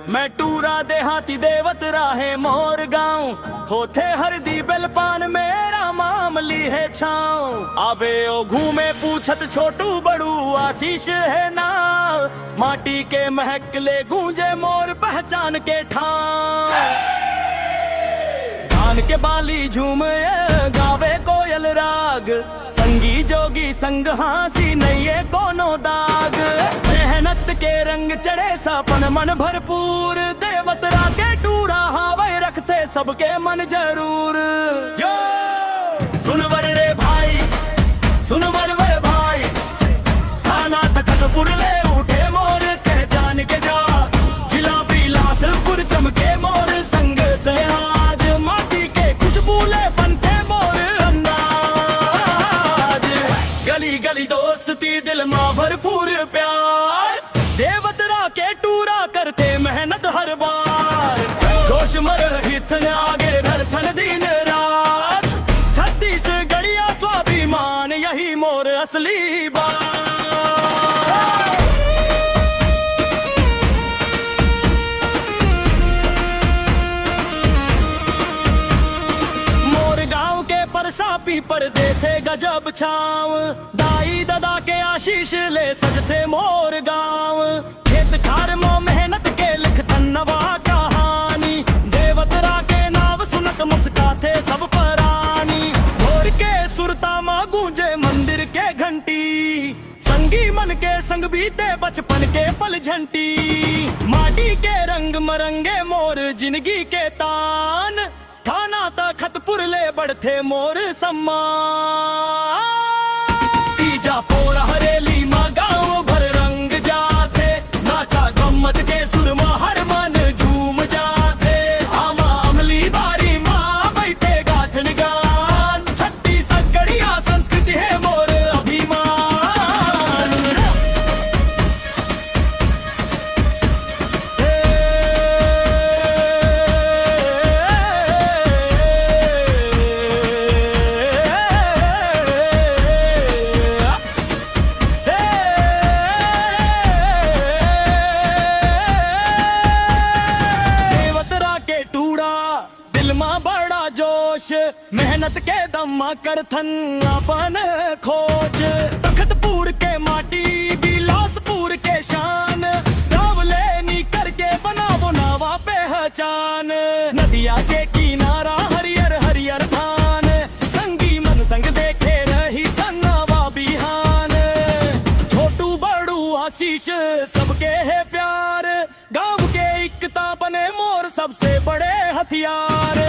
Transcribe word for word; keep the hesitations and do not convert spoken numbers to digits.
मैं टूरा देहाती देवत राहे मोर गांव, होथे हरदी बेलपान मेरा मामली है छांव। आबे ओ घूमे पूछत छोटू बड़ू आशीष है नाव, माटी के महक ले गूंजे मोर पहचान के ठाव। धान के बाली झूमे गावे कोयल राग, संगी जोगी संग हांसी नइये कोनो दाग। मेहनत के रंग चढ़े सपन मन भरपूर, देवतरा के टूरा हावय रखथे सबके मन जरूर। यो सुनवर रे भाई, सुनवर रे भाई, थाना तखतपुर ले उठे मोर पहचान के जा, जिला बिलासपुर चमके मोर संग से आज, माटी के खुशबू ले बनथे मोर अंदाज। गली गली दोस्ती दिल मा भरपूर प्यार, देवतरा के टूरा करथे मेहनत हर बार। जोश मर हिथन आगे धरथन दिन रात, छत्तीसगढ़िया स्वाभिमान यही मोर असली बात। मोर गांव के परसा पीपर देथे गजब छांव, दाई ददा के आशीष ले सजथे मोर गांव। खेत खार म मेहनत के लिखथन नवा कहानी, देवतरा के नाव सुनत मुस्काथे सब परानी। भोर के सुरता म गूंजे मंदिर के घंटी, संगी मन के संग बीते बचपन के पल झंटी। माटी के रंग म रंगे मोर जिनगी के तान, थाना तखतपुर ले बढ़थे मोर सम्मान। तीजा पोरा हरेली मा गांव भर रंग जाथे, नाचा गम्मत के सुर मा हर मन झूम जाथे। आमा अमली बारी मा बइठे गाथन गान, छत्तीसगढ़िया संस्कृति हे मोर अभिमान। देवतरा के टूरा, दिल मा बड़ा जोश, मेहनत के दम मा करथन अपन खोज। तखतपुर के माटी, बिलासपुर के शान, गाँव ले निकर के बनाबो नवा पहचान। नदिया के किनारा हरियर हरियर धान, संगी मन संग देखे रहिथन नवा बिहान। छोटू बड़ू आशीष सबके हे प्यार, गाँव के एकता बने मोर सबसे बड़े हथियार।